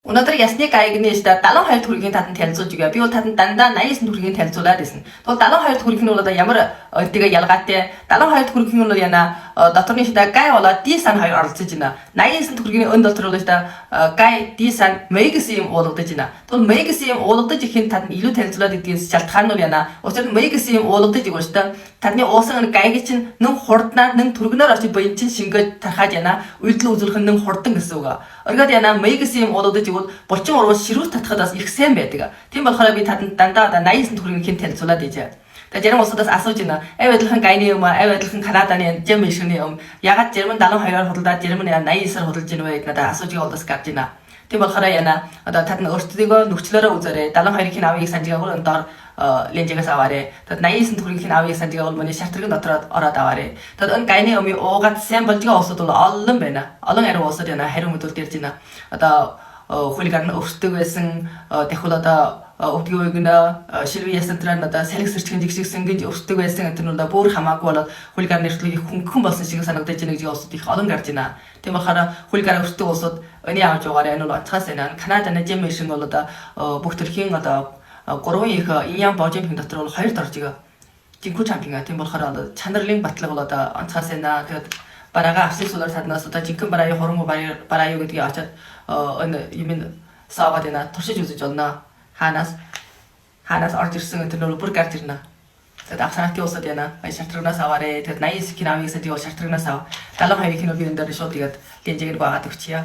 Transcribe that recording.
Өнөөдөр ясны гайгны 72 төгрөгийн татанд танилцуулж өгье. Би бол татанд дандаа 89 төгрөгийн танилцуулаад байсан. Тэгвэл 72 төгрөгийн нь бол одоо ямар өнтэйгээ ялгаатай? 72 төгрөгийн нь бол яна доторны шида гай болоод ди сан хоёр оролцож байна. 89 төгрөгийн өн дотор бол шида гай ди сан мэй гэсэн юм уулгадаж байна. Тэгвэл мэй гэсэн юм уулгадаж ихэнд татанд илүү танилцуулаад гэдгээс шалтгаан нь яна. Учир нь мэй гэсэн юм уулгадаж игэл шида таны уусан гайг чинь нэн хурднаар нэн түргнээр очиж буян чинь шингээж тархаад яна. Үйлдэл үзүүлэх нь нэн хурдан гэсэн үг. Оргиод яна мэй гэсэн юм уулгадаж игэл булчин урвал ширүүс татхад бас их сайн байдаг. Тийм болохоор би татанд дандаа одоо 89 төгрөгийн хэн танилцуулаад ижээ. Тэгээ зарим улсуудаас асууж байна. Ав адилхан гайны юм аа, ав адилхан Канаданы жам ишгний юм. Ягаад зарим нь 72-оор худалдаад зарим нь 89-аар худалдаж байна вэ гэдээ надад асууж байгаа улсаас гарч байна. Тийм болохоор яна одоо тад нь өөрсдийгөө нөхцлөөрөө үзээрэй. 72-ийн авыг санаж байгаа доор ленжигээс аваарэ. Тэгэд 89 төгрөгийн авыг санаж байгаа бол миний шартрын дотор ороод аваарэ. Тэгэд энэ гайны өмийн уугаад сайн болж байгаа улсууд бол олон байна. Олон ариун улсууд яна хариу мэдүүлэлт ярьж байна. Одоо хөл гарна өвсдөг байсан дахил одоо өвдгийн үеигнэ шилви ясантраа одоо салхи сэрчгэн жигшиг сэнгэж өвсдөг байсан энэ нь бүр хамаагүй болоод хөл гарны эртлэг их хөнгөн болсон шиг санагдаж байна гэж улсууд их олон гарч байна. Тийм болохоор хөл гар өвсдөг улсууд өний авч байгаарай. Энэ бол онцгой байна. Канада нэжэм шиг бол одоо бүх төрхийн одоо гурван их иньян божийн пин дотор бол хоёрт орж байгаа. Жинхүү чампион. Тийм болохоор одоо чанарлын батлаг бол одоо онцгой байна. Тэгээд бараага авсан суулаар саднаас одоо жинхэнэ бараа юу хуран бараа юу гэдгийг очиад энэ юм саагаад байна. Туршиж үзэж болно. Хаанаас орж ирсэн энэ нөр бүр гарч ирнэ. Тэгээд авсаратын улсад яна. Шартрагнаас аваарэ. Тэгээд 89 кино авъя гэсэн тийм шартрагнаас ав. 72 кино би энэ дээр шууд тэгээд линжэгээр багаад өгчье.